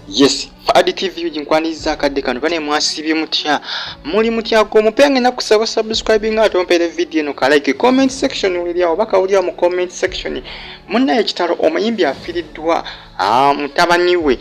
Yes, Fadi TV ujinkwaniriza akadde kano. Bane mwasibye mutya? Muli mutya? Ko mupya ngenda kusaba subscribing ate ompere video eno ka like, comment section wili awo baka uli mu comment section. Munna ekitalo, omuyimbi afiriddwa mutabani we.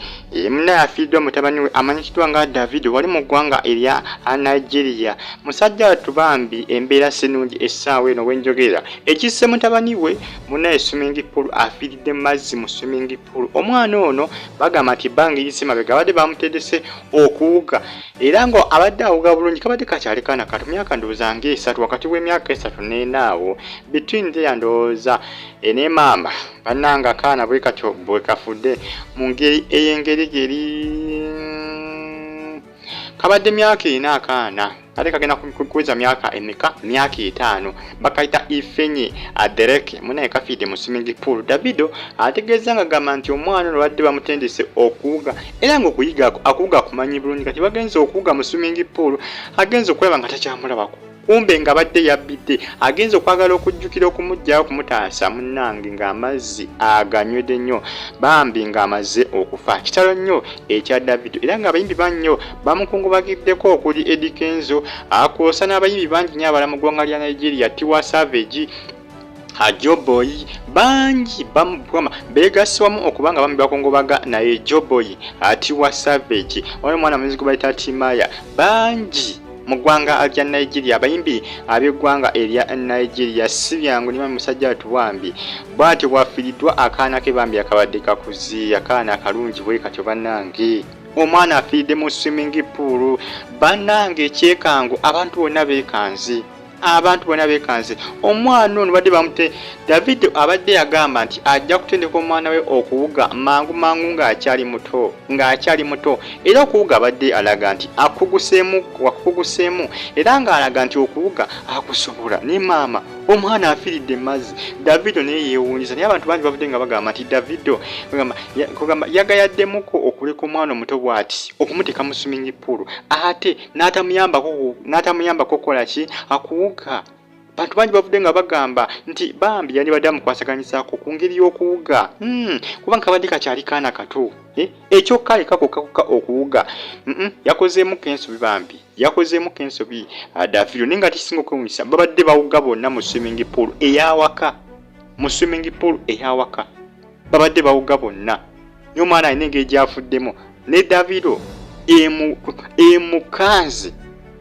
Munna afiiriddwa mutabani we amanyikiddwa nga Davido, wali mu ggwanga erya Nigeria. Musajja wattu bambi embeera si nnungi essaawa eno wenjogera. Ekisse mutabani we munnaye swimming pool, afiiridde mu mazzi mu swimming pool. Omwana ono bagamba nti ebbanga eriyise mabega abadde bamutendese okuwuga era nga abadde awuga bulungi. Kabadde kakyali kaana kato, myaka ndowooza nga 3, wakati w'emyaka 3 n'ena awo, between there ndowooza ne maama. Bannanga akaana bwe katyo bwe kafudde mu ngeri ey'engeri geri. Kabadde myaka 4 akaana, ate kagenda kuweza myaka emeka? Myaka 5. Bakayita Ifenyi Adereke. Munaye kafiidde mu swimming pool. Davido ategeeza nga gamba nti omwana ono badde bamutendese okuwuga era nga okuyiga akuwuga akumanyi bulungi. Kati bagenze okuwuga mu swimming pool, agenze okulaba nga takyamulabako, kumbe nga badde yabbidde. Agenze okwagala okujjukira okumugjayo okumutaasa, munnange ng'amazzi aganywedde nnyo, bambi ng'amaze okufa. Kitalo nnyo ekya Davido, era ng'abayimbi bannyo bamukungubagiddeko okuli Eddy Kenzo, akwosa n'abayimbi bangi nnyo abala mu ggwanga lya Nigeria, Tiwa Savage, Joeboy, bangi bamugwama beegasse wamu okuba nga bambi bakungubaga naye. Joeboy, Tiwa Savage, waliwo omwana mulenzi gwe bayita Timaya, bangi mu ggwanga lya Nigeria, abayimbi ab'eggwanga erya Nigeria. Si byangu nima musajja watu bambi bw'atyo bw'afiiriddwa akaana ke bambi akabadde kakuze, akaana akalungi bwe katyo. Bannange, omwana afiiridde mu swimming pool. Bannange, ekyekango, abantu bonna beekanze, abantu bonna beekanze. Omwana ono badde bamute, Davido abadde yagamba nti ajja kutendeka omwana we okuwuga mangu mangu ng'akyali muto, ng'akyali muto, era okuwuga abadde alaga nti akuguseemu, wakuguseemu, era ng'alaga nti okuwuga akusobola. Ne maama, omwana afiiridde mazzi. Davido naye yeewuunyiza, naye abantu bangi bavudde nga bagamba nti Davido kugamba yagayaddemuko okuleka omwana omuto bw'ati okumuteeka mu swimming pool ate n'atamuyambako kukola ki? Akuwuga. Bantu bangi bavudde nga bagamba nti bambi yandibadde amukwasaganyizaako ku ngeri y'okuwuga, kubanga kabadde kakyali kaana kato, eh? Ekyokka lekakokkakoka okuwuga yakozeemu kensobi, bambi yakozeemu kensobi Davido. Naye nga tikisinga okwewunyisa, babadde bawuga bonna mu swimming pool eyawaka, mu swimming pool eyawaka babadde bawuga bonna, naye omwana alina engeri gyafuddemu ne Davido emukanze,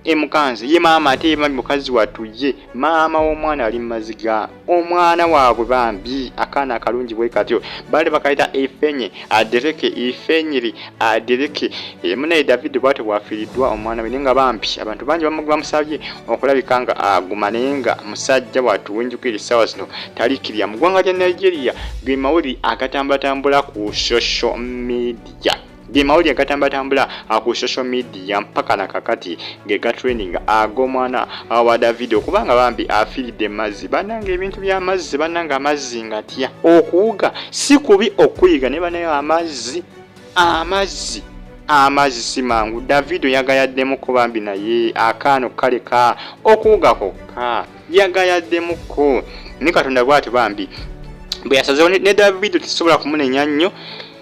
emukanze ye maama. Ate ye mukazi wattu, ye maama w'omwana ali mu maziga, omwana waabwe bambi akaana akalungi bwe katyo. Baali bakayita Ifenye Adereke, Ifenyiri Adereke. Munaye David bwatyo bwafiiriddwa omwana we, naye nga bambi abantu bangi bamusabye okulabika nga aguma, naye nga musajja wattu wenjukira essaawa zino talikirya mu ggwanga lya Nigeria. Ge mawulire agatambulatambula ku social media, ge mawulire agatambulatambula ku social media mpaka nakakati, ge gatrending ag'omwana wa Davido okubanga bambi afiiridde mazzi. Bannange, ebintu by'amazzi, bannange, amazzi ngatya. Okuwuga si kubi okuyiga, naye banayo amazzi, amazzi, amazzi si mangu. Davido yagayaddemuko bambi, naye akaano kaleka okuwuga kokka yagayaddemuko, ne Katonda bw'atyo bambi bwe yasazeewo. Ne Davido tesobola kumunenya nnyo.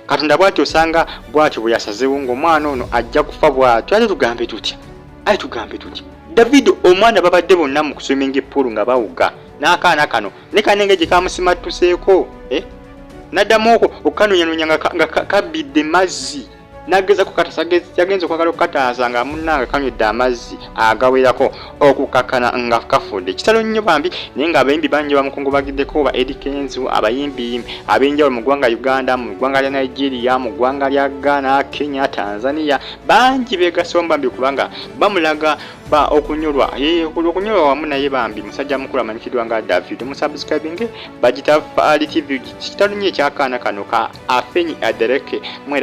Katonda bw'atyo osanga bw'atyo bwe yasazeewo ng'omwana ono ajja kufa bw'atyo. Ate tugambe tutya? Ate tugambe tutya? Davido omwana babadde bonna mu swimming pool nga bawuga n'akaana kano, ne kanenge gye kamusimattuseeko, eh? Naddamu okwo okukanonyanoonya nga kabbidde mazzi, nagezako katasa, yagenza okwagala okukataasa nga munnange kanywedde amazzi agawerako okukakana nga kafudde. Kitalo nnyo bambi, naye nga abayimbi bangi bamukungubagiddeko, ba Eddy Kenzo, abayimbi ab'enjawulo mu ggwanga Uganda, mu ggwanga lya Nigeria, mu ggwanga lya Ghana, Kenya, Tanzania, bangi beegasewo bambi kubanga bamulaga ba okunyolwa, okunyolwa wamu naye bambi musajja mukulu amanyikiddwa nga David. Musubscribing bagita Ali TV. Kitalo nnyo ekyakaana kano ka Afenyi Adereke mwera.